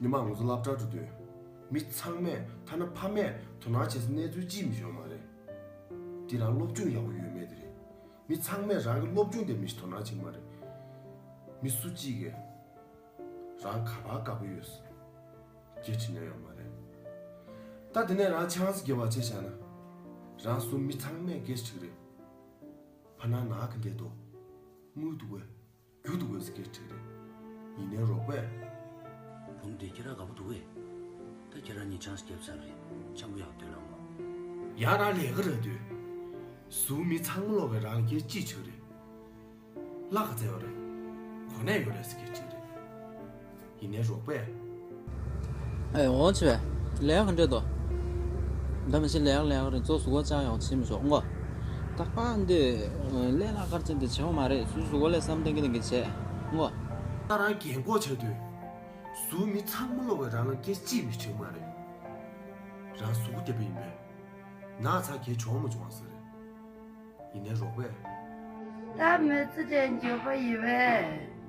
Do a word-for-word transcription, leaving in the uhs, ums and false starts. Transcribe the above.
ཉི་མ་ང་ཚོ་སློབ་གྲྭ་འགྲོ་དུས། མི་ཚང་མས་ཐ་ན་ཕ་མས་དོ་སྣང་བྱེད་ས་གནས་ཚུལ་ཅིས་མི་ཤོར་མ་རེད། དེ་རང་སློབ་སྦྱོང་ཡག་པོ་ཡོད་མེད་དེ་རེད། མི་ཚང་མས་རང་གི་སློབ་སྦྱོང་དེ་མི་ཞིག་དོ་སྣང་བྱེད་མ་རེད། མི་སུ་གཅིག་གིས་རང་ག་པར་དགའ་པོ་ཡོད་ཟེར་སྐད་དྲིས་ན་ཡོད་མ་རེད། ད་དེ་ནས་རང་ཆང་ས་རྒྱབ་པ་བྱས་བཞག་ན། རང་སུ་མི་ཚང་མས་སྐད་དྲིས་རེད། ཕ་ན་ན་ག་འདྲས་འདུག་སྔུ་འདུག་གས། རྒྱུ་འདུག་གས་ཟེར་སྐད་དྲིས་རེད། ཡིན་ནའི་རོགས་པས། བུམ་དེ་ཁྱེད་རང་དགའ་པོ་འདུག་གས། ད་ཁྱེད་རང་གཉིས་ཆང་ས་རྒྱབ་ཚར་རེད། ཆང་པོ་ཡག་འདོད་ལ་མ། ཡང་རང་ལས་ཀ་རེད་དུས། སུ་མི་ཚང་མ་ལོག་གས་རང་ལ་སྐད་ཅིག་ཆགས་རེད། ལ་ག་ཚད་ཡོད་རེད། གོ་གནས་ཡོད་རེད་ཟེར་སྐད་དྲིས་རེད། ཡིན་ནའི་རོགས་པས། ཨེ་འོ་ཆེ་བས། ལས་ཀ་ག་འདྲས་འདུག་ད་མི་ཤེས་ལས་ཀ་ལས་ཀ་རེད། ཚོ་གཟུགས་པོ་ཅང་ཡག་བྱེད་མི་ཆོག་ངོ་། ད་པ་འདི་ལས་ལ་ཀར་ཅན་དེ་བྱེད་འོ་མ་རེད། སུ་གཟུགས་པོ་ལས་བསམ་གཏན་གི་གཏན་གི་བྱས་ངོ་། ད་རང་རྒན་གོག་བྱས་དུས། སུ་མི་ཚང་མ་ལོག་གས་རང་ལ་སྐད་ཅིག་མི་དྲིས་མ་རེད། རང་གཟུགས་པོ་བདེ་པོ་ཡིན་པས། ན་ཚ་གས་བྱུང་མ་བྱུང་ཟེར། ཡིན་ནའི་རོགས་པས། ད་མི་ཚེ་དེ་འགྱོད་པ་ཡིན་པས།